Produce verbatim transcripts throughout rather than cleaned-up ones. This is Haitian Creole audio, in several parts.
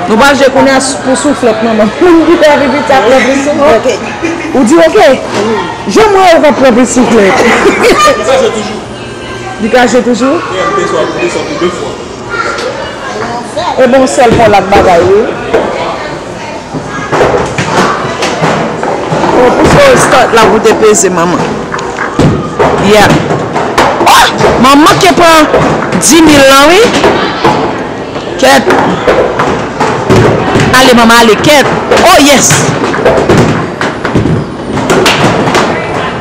Nou pral jwe kounye a pou souflèt, manman. Moun ki fè pitit sa pran plis souflèt. Ou di oke? Jan mwen wè w ap pran plis souflèt. Li ka jwe toujou? E bon, sèl pòl ak bagay, wi. Oh, pou se start la pou te peze, manman. Yeah. Oh, manman ke pran dis mil lan, wi. Kèt. Ale, manman, ale, kèt. Oh, yes.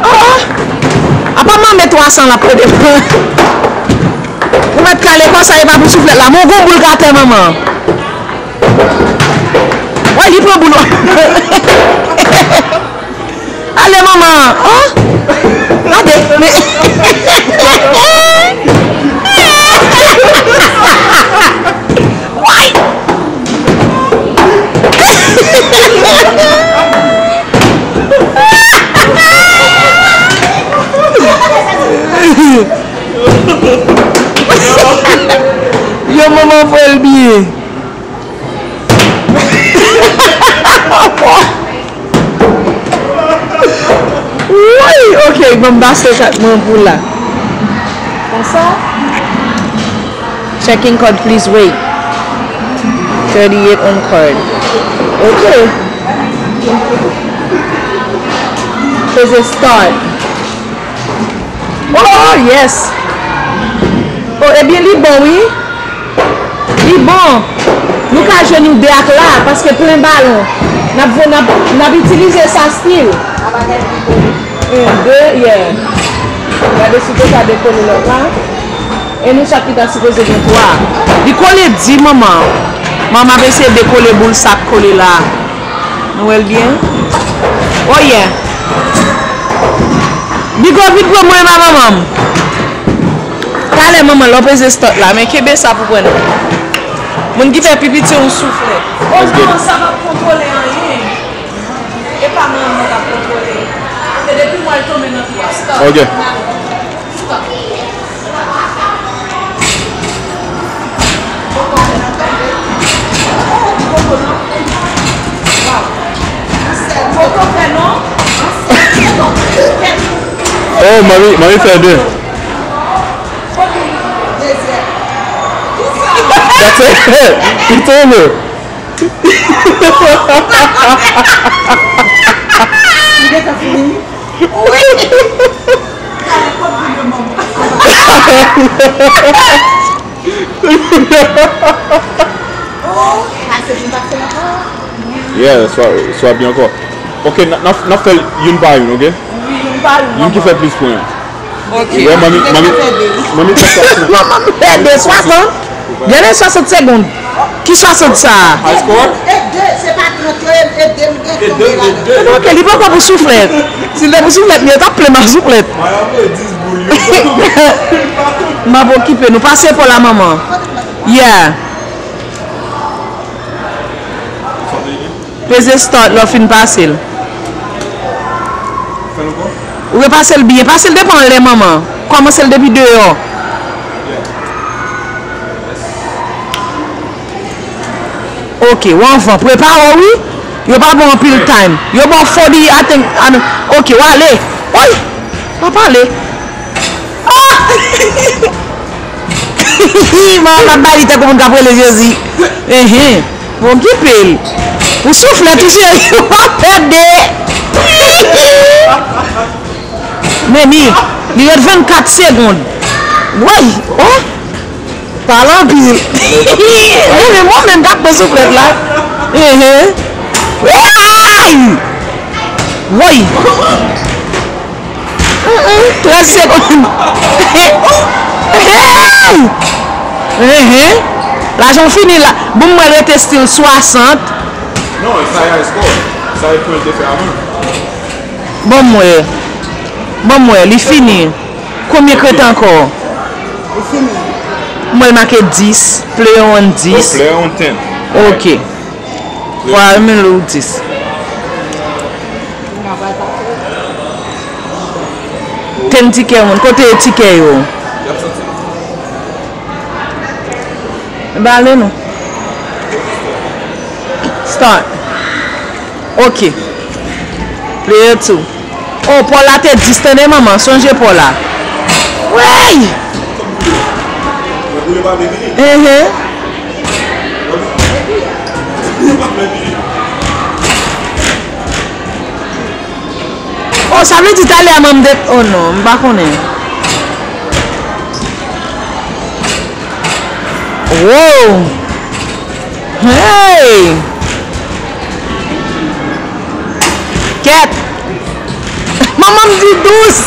Oh, oh. Apa manman twa san la pou devan. Ou mèt kale konsa, e pa pou souflèt la. Mon gon boul atè, manman. Wè, li pran boul. Ale, manman. Oh. Gade. Men. Way! Yo, manman fè l byen. Woy! Ok, ban m pase kat mwen pou la. Konsa. Checking card, please wait. Thirty-eight on card. Ok. Peze start. Oh, yes. Oh, ebyen, li bon, wi. Li bon. Nou ka jwe nou de ak la, paske plen balon. N ap, n ap, n ap itilize sa stil. Youn, de, yeah. Gade si w te ka dekole lòt la. E nou chak ki ta sipoze gen twa. Li kole di, manman. Manman ap eseye dekole boul sa k kole la. Nou wè l byen? Oh yeah. Bigo vin pran mwen pa manman m. Talè manman, lè w peze start la, men kenbe sa pou pran. Moun ki fè pi piti yon souflèt. Oh non, sa p ap kontwole anyen. E pa manman k ap kontwole. Se depi mwen l tonbe nan twa. Start. Ok. Oh, manmi, manmi fè de. That's it. It's over. Li gentan fini. Wi. Yeah, swa, swa byen ankò. Ok, n a, n a, n a fè l youn pa youn, ok? Wi, youn pa youn. Youn ki fè plis pwen. Ok. Wè, manmi, manmi, manmi fè swasant. Manman fè de swasant. Gade swasant segonn. Ki swasant sa a? High score? E de, se pa trant yo, e de m gen tonbe ladan. Ok, li poko pou souflèt. Si l te pou souflèt, li t ap plen nan souflèt. M ap okipe nou. Pase pou la, manman. Yeah. Peze start lè w fin pase l. Ou repase l byen. Pase l depi anlè, manman. Kòmanse l depi deyò. Ok, w anvan. Prepare w, wi. Yo pa ba w anpil time. Yo ba w forty, I think, an, ok, w ale. Woy! Pa pale. Ah! Manman pa bay li tankou moun k ap rele Jezi. Enhen. Bon, okipe l. Ou souflèt tou, cheri. Ou pa pèdi. Men li, li ret vennkat segonn. Woy! Oh! Pale anpil. Enhen, mwen menm k ap pran souflèt la. Enhen. Woy! Woy! Trèz segonn. Hey! Enhen. Lajan fini la. Bon, mwen rete still swasant. Non, sa e high score. Sa e pwen l te fè avan. Bon, mwen. Bon, mwen, li fini. Konbyen k rete ankò? Li fini. Mwen make dis. Player one dis. Oh, player one ten. Ok. Wa, men ou dis. Ten tikè moun. Kote tikè yo? Ba ale nou. Tan. Ok. Player two. Oh, pò la te dis, tande manman, sonje pò la. Wey! Enhen. Oh, sa vle di talè a manman m te, oh non, m pa konnen. Wow! Hey! Kèt! Manman m di dous!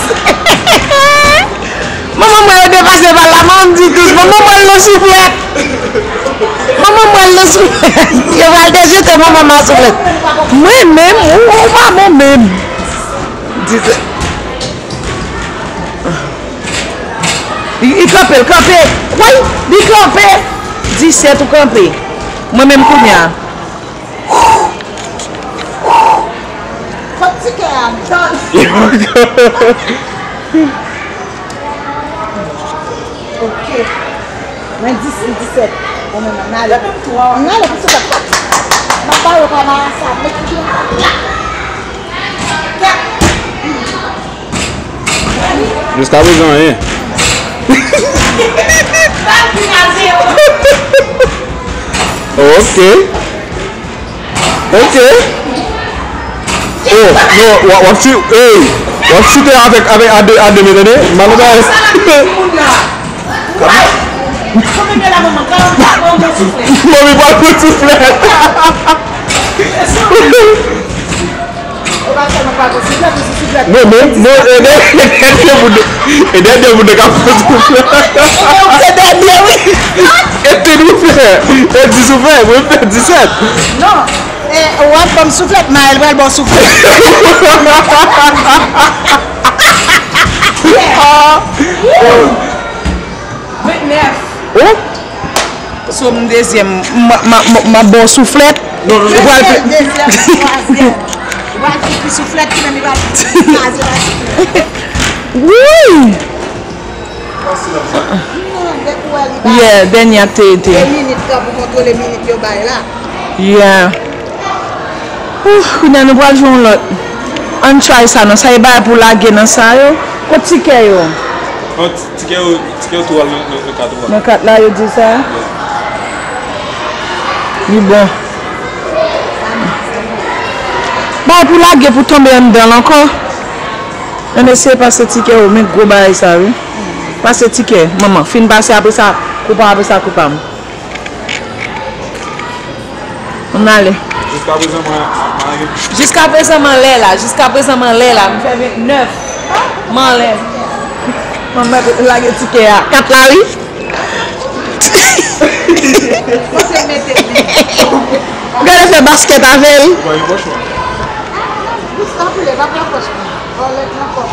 Manman m wè yo depase pa la, manman m di dous, manman m wè l nan souflèt! Manman m wè l nan souflèt! Yo pral dezete manman m a souflèt! Mwen menm, ou, ou pa bon menm! Di sa. Li, li kanpe, l kanpe. Woy, li kanpe. Disèt ou kanpe. Mwen menm kounye a. Kot tikè a, m tann. Ok. Mwen dis, li disèt. Bon, men, ann ale. Ann ale, pou sou tèt. M ap ba yo pa nan sa, met figi nan tèt. Jiskaprezan, anyen. Ok. Ok. Oh, non, w ap, w ap chu-, hey, w ap chute avèk, avèk a de, a de men, tande? Malonèt. Manmi pa pran souflèt. Non, non, non, e dènye, e dènye moun, e dènye moun nan k ap fè souflèt. Se dènye, wi. E te nou fè, e dis ou fè, mwen fè disèt. Non, e, w ap ban m souflèt, Maël pral ba w souflèt. Vennèf. Oh? So, m dezyèm, m, m, m, m ap ba w souflèt. Non, non, non. Ou pral fè dezyèm, twazyèm. Ou pral fè souflèt, ki menm li pral kraze la. Wi! Non, depi w wè li bay. Yeah, dènye a te, te. E minit lan pou kontwole minit yo bay la. Yeah. Ouh, kounye a nou pral jwe yon lòt. Ann try sa non, sa e bagay pou lage nan sa yo. Kot tikè yo? An ti-, tikè yo, tikè yo tou al nan, nan, nan kat ou a. Nan kat la yo di sa? Yeah. Li bon. Bagay pou lage pou tonbe anndan l ankò. Ann eseye pase tikè yo, men gwo bagay sa wi. Pase tikè, manman. Fin pase apre sa, koupa apre sa, koupa m. Ann ale. Jiskaprezan, mwen, mwen lage. Jiskaprezan, m anlè la. Jiskaprezan, m anlè la. M fè vennèf. M anlè. Manman lage tikè a. Kat la, wi. Gade fè baskèt avè l. Ou pa gen pòch, non? Gustave, pa pran pòch mwen. Vòlè nan kòb.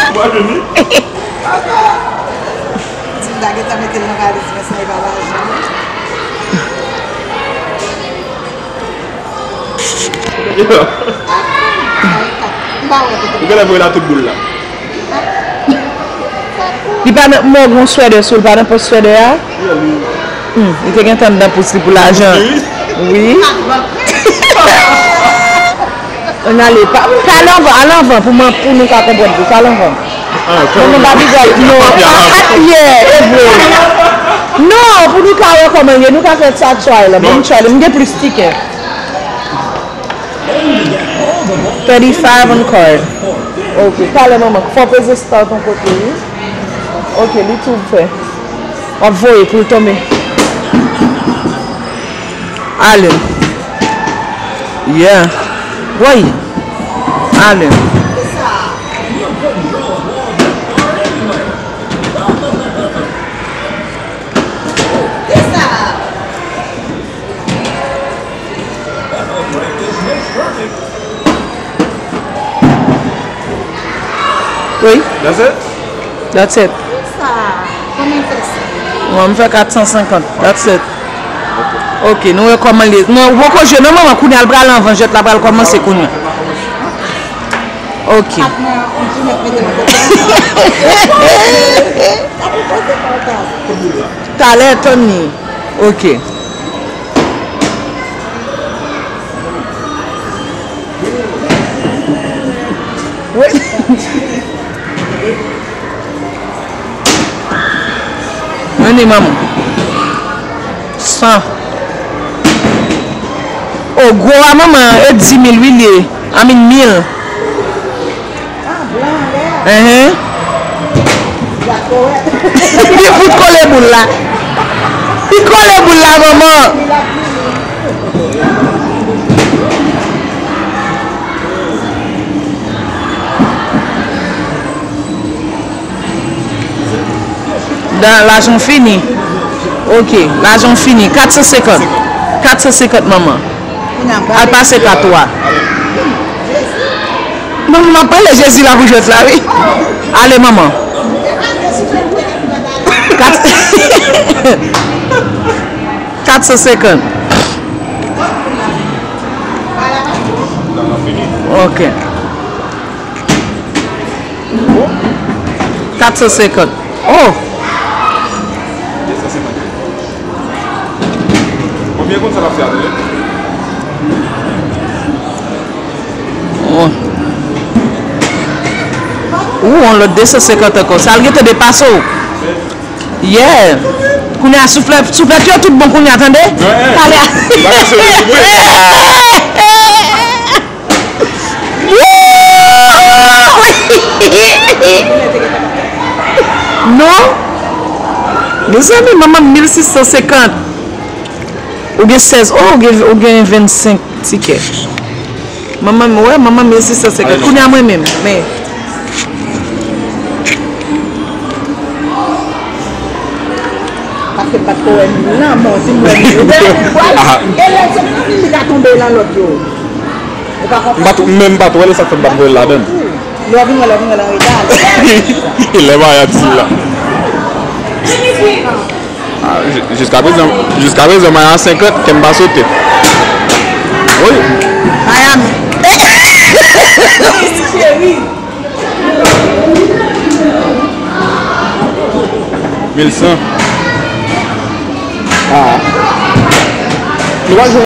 Ou pa jwenn li? Di m ta gentan mete l nan valiz mwen san e pa lajan. Yo. M pa wè kote. Ou genlè voye la tout boul la. Li pa nan, mwen gen yon swèdè sou l, pa nan pòch swèdè a? Yeah, li. Hmm, li te gentan anndan pous li pou lajan. Wi. Ann ale, pa, pa al anvan, al anvan pou mwen, pou nou ka konprann plis, al anvan. Ah, non, non, pa bizwen, non, pa, pa, yeah, e vre. Non, pou nou ka wè kòman l ye, nou ka fè sa try la, bon, try la, m gen plis tikè. Thirty-five on card. Ok, talè manman, fò peze start yon kote, wi. Ok, li tou fè. W ap voye pou l tonbe. Ale. Yeah. Woy. Ale. Wi. That's it? That's it. Sa, konbyen fè sa? Mwen, m fè kat san senkant. That's it. Ok, nou wè kòman li ye. Non, ou poko jwe non, manman, kounye a l pral anvan, jwèt la pral kòmanse kounye a. Ok. Talè, tann li. Ok. Wi. Vini, manman. San. O, gwo a, manman, e di mil wi l ye. I mean, mil. Enhen. Li fout kole boul la. Li kole boul la, manman. Dan lajan fini. Ok, lajan fini. Kat san senkant. Kat san senkant, manman. Al pase kat ou a. Manman, m ap pale Jezi la pou jwèt la, wi. Ale, manman. Kat, kat san senkant. Ok. Kat san senkant. Oh! Konbyen konn sa l ap fè a, tande? Oh. Ou, yon lòt de san senkant ankò. Sa l gentan depase w. Yeah. Kounye a, souflèt, souflèt yo tout bon kounye a, tande? Pale a. Non. Mezanmi, manman, mil sis san senkant. Ou gen sèz, oh, ou gen, ou gen vennsenk tikè. Manman, wè, manman, mil sis san senkant. Kounye a mwen menm, men. Paske m pa t ko wè mil lan, bon, si m wè mil lan. E lè se nan mil li ka tonbe lan lòt yo. Ou pa konprann? M pa t, men m pa t wè l, e sa k fè m pa t wè l ladan. Lè w vin wè, lè w vin wè l an reta. E lè bagay ap di la. Ah, ji-, jiskaprezan, jiskaprezan, mwen a senkant, kè m pa sote. Wi. Miami. Cheri. Mil san. Ah. Nou pa jwe